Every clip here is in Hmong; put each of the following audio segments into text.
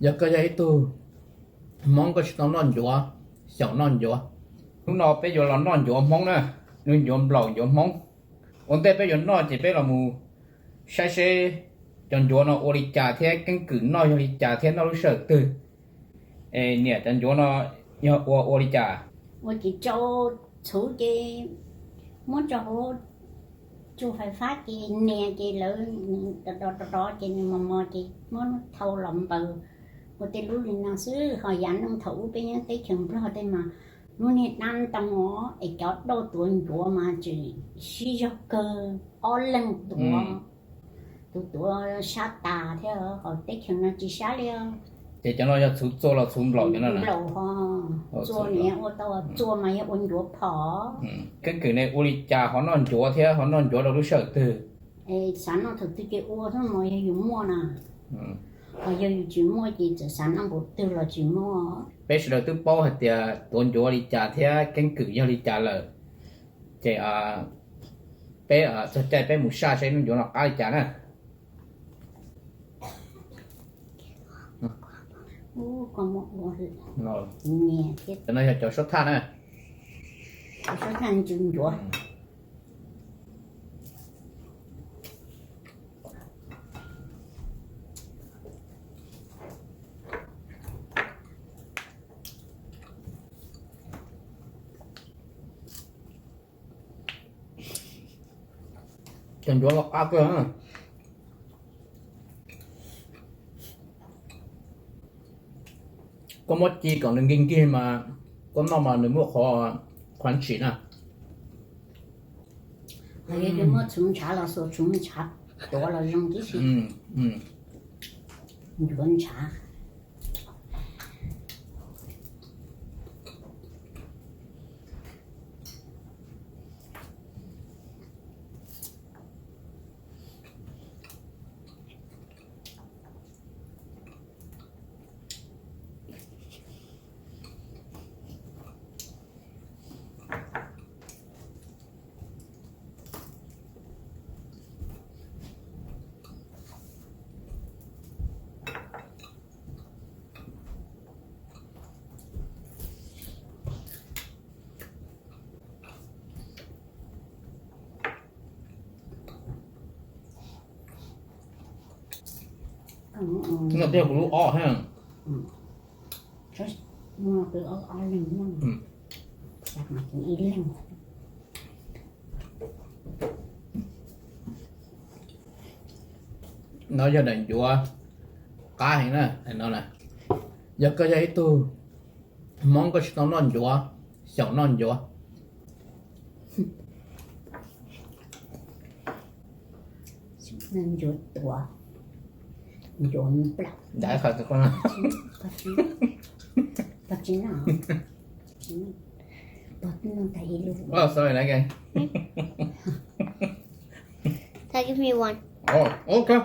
Yog koj yog ib tug Hmoob koj tsis tau noj ncuav, xyaum noj ncuav. Hnub no peb yuav los noj ncuav Hmoob na, nws ncuav nplaum ncuav Hmoob. Ua ntej peb yuav noj ces peb los mus saib seb cov ncuav no ua li cas thiab keeb kwm noj yog li cas thiab noj lub sij hawm twg. Es niam, cov ncuav no yog ua ua li cas? Ua ces tsau txhuv ces muab rau hauv tsuj fais fab ces nias ces lawv rov rov rov ces nws mos mos ces muab thau los npaws ua tej lub li no xwb. Ho yav neej thaum ub peb nyob teb chaws Nplog tej mas lub niag dab ntoo os, es cov dauj tuav ncuav mas tseem sib zog kawg, ob leeg tuav, tus tuav sab tas thiab, ho teb chaws no tsis sab li os. Ces cov no yog txhuv txua los txhuv nplaum cov no? Nplaum ho, txua nws ua tau, txua mas yog ua ncuav phom. Keeb kwm ne ua li cas ho noj ncuav thiab ho noj ncuav rau lub sij hawm twg? Xav noj thaum twg ces ua xwb mas yog yus muaj na. Ho yog yus tsis muaj ces txawm xav noj npaum twg los tsis muaj. Peb sawv daws twb paub hais tias tuav ncuav li cas thiab keeb kwm yog li cas lawm, ces peb txog caij peb mus saj saib lub ncuav no qab li cas na. Cov no yog cov suab thaj na. Suab thaj ncuav ncuav. Cov ncuav los qab kawg. Koj muab ci kom nws nkig nkig mas koj noj mas nws muaj qhov crunchy na. Yog muab txhuv ntshav los xuas txhuv ntshav tuav los zoo tib si. Ncuav ntshav. Noj tiag kuv lub ob thiab. No yog daim ncuav qab heev na no. Yog koj yog ib tug Hmoob koj tsis tau noj ncuav, xyaum noj ncuav. Ncuav tuav, ncuav nplaum. Pog tsis noj, pog twb noj tag ib lub. Oh, sorry, okay. Can you give me one? Oh, okay.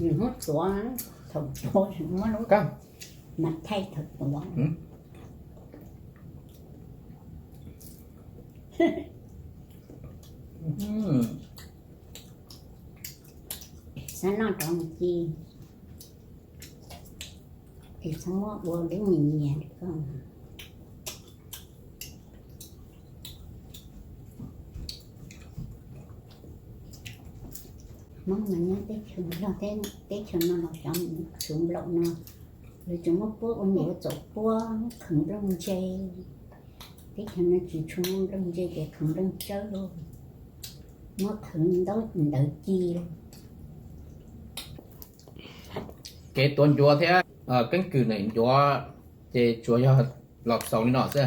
Nws muab tuav, thaum tuav muab lub, mas thaij thaum tuav. Xav noj rau mus ci, es txhob muab ua lub nyias nyias rau koj. Hmoob mas nyob teb chaws Nplog, teb chaws no los cov txhuv nplaum no, lawv tseem muab puab ua ncuav txaus puab, muab qhwv nplooj ntse. Teb chaws no tsis tshua muaj nplooj ntse ces qhwv nplooj tsawb lauj, muab qhwv ntaub ntawv ci lauj. Kev tuav ncuav thiab keeb kwm ncuav ces tsuas yog los xaus li no xwb.